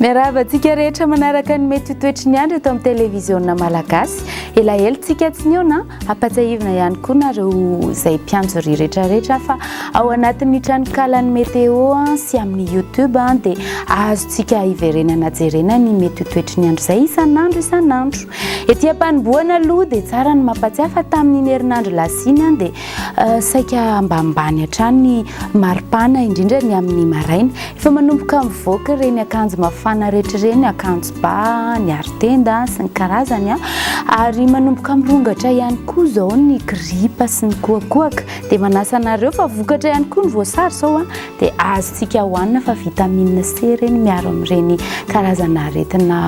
Miarahaba antsika rehetra manaraka ny mety ho toetry ny andro eto amin'ny televiziona malagasy. Elaela tsika tsy nihaona, ampatsiahivina ihany koa nareo izay mpianjoria rehetrarehetra fa ao anatin'ny tranokalan'ny météo sy amin'ny YouTube dia azontsika hiverenana jerena ny mety ho toetry ny andro izay isan'andro isan'andro. Ety am-panombohana aloha dia tsara ny mampatsiahy fa tamin'iny herinandro lasa iny dia saika ambanimbany hatrany ny maripana indrindra ny amin'ny maraina. Efa manomboka mivoaka ireny akanjo mafana rehetra ireny, akanjo ba, ny aron-tenda sy ny karazany ary manomboka mirongatra ihany koa izao ny gripa sy ny kohakohaka. Dia manasa anareo fa vokatra ihany koa ny voasary izao dia azontsika hohanina fa vitamine C ireny miaro amin'ireny karazana aretina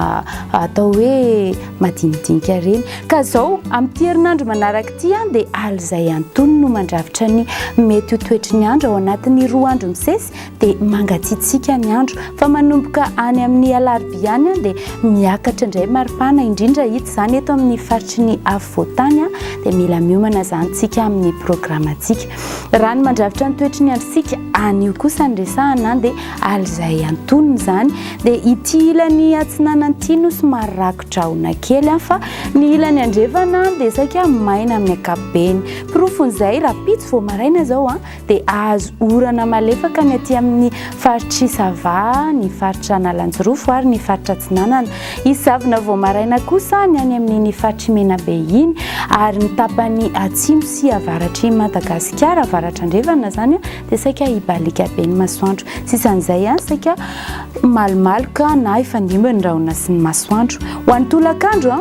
atao hoe madinidinika ireny. Ka izao amin'ity herinandro manaraka ity dia alizay antonony no mandrafitra ny mety ho toetry ny andro ao anatin'ny 2 andro misesy dia mangatsiatsiaka ny andro fa manomboka any amin'ny alarobia any dia miakatra indray maripana indrindra hita izany eto amin'ny faritry ny afovoantany dia mila miomana izany tsika amin'ny programantsika. Raha ny mandrafitra ny toetry ny androntsika anio kosa ny resahana dia alizay antonony izany dia ity ilany atsinanana ity no somary rakodrahona kely fa ny ilany andrefana dia saika maina amin'ny ankapobeny. Porofon'izay rahampitso vao maraina izao dia ahazo orana malefaka ny aty amin'ny faritr'i Sava, ny faritra Analanjirofo ary ny faritra Atsinanana. Hisy zavona vao maraina kosa ny any amin'iny faritr'i Menabe iny ary ny tapany atsimo sy avaratr'i Madagasikara, avaratra andrefana izany, dia saika hibaliaka be ny masoandro. Sisan'izay, saika malomaloka na hifandimby ny rahona sy ny masoandro. Ho an'ny tolakandro,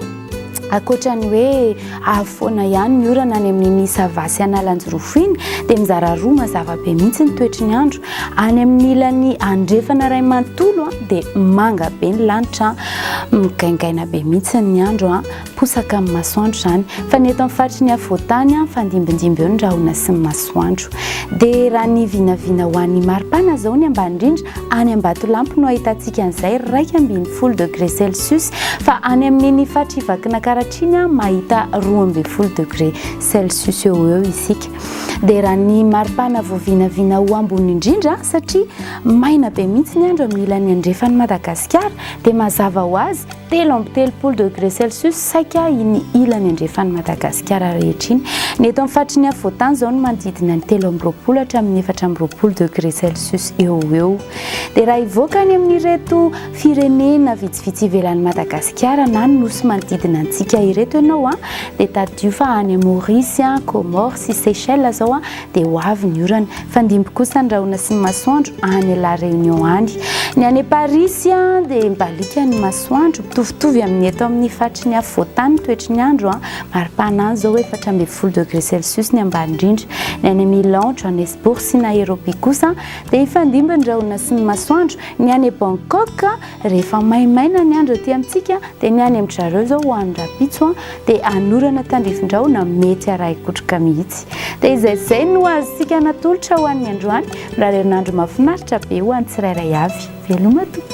ankoatra ny hoe avy foana ihany ny orana any amin'iny Sava sy Analanjirofo iny, dia mizara roa mazava be mihitsy ny toetry ny andro. Any amin'ny ilany andrefana iray manontolo dia manga be ny lanitra, migaingaina be mihitsy ny andro, posaka amin'ny masoandro izany. Fa ny eto amin'ny faritry ny afovoantany, mifandimbindimby eo ny rahona sy ny masoandro. Dia raha ny vinavina ho an'ny maripana izao ny ambany indrindra, Any Ambatolampy no ahitantsika an'izay 11 degré celsius fa any amin'iny faritry Vakinankaratra iny mahita 12 degré celsius eo ho eo isika. Dia raha ny maripana voavinavina ho ambony indrindra satria maina be mihitsy ny andro amin'ny ilany andrefan'i Madagasikara dia mazava ho azy 33 degré celsius saika iny ilany andrefan'i Madagasikara rehetra iny. Ny eto amin'ny faritry ny afovoantany izao no manodidina ny 23 hatramin'ny 24 degré celsius eo ho eo. Dia raha hivoaka any amin'ireto firenena vitsivitsy ivelan'i Madagasikara na ny nosy manodidina antsika ireto ianao dia tadidio fa any Maurice, Comores sy Seychelles izao dia ho avy ny orana. Fandimby kosa ny rahona sy ny masoandro any La Réunion any. Ny any Parisy dia mibaliaka ny masoandro, mitovitovy amin'ny eto amin'ny faritry ny afovoantany ny toetry ny andro, maripana any izao 14 degré celsius ny ambany indrindra. Ny any Milan, Johannesburg sy Nairobi kosa dia hifandimby ny rahona sy ny masoandro. Ny any Bangkok, rehefa maimaina ny andro aty amintsika dia ny any amin-dry zareo izao ho an'ny rahampitso dia hanorana tandrifin-drahona mety harahi-kotroka mihitsy. Dia izay izay no azontsika natolotra ho an'ny androany. Mirary herinandro mahafinaritra be ho an'ny tsirairay avy. Veloma tompoko.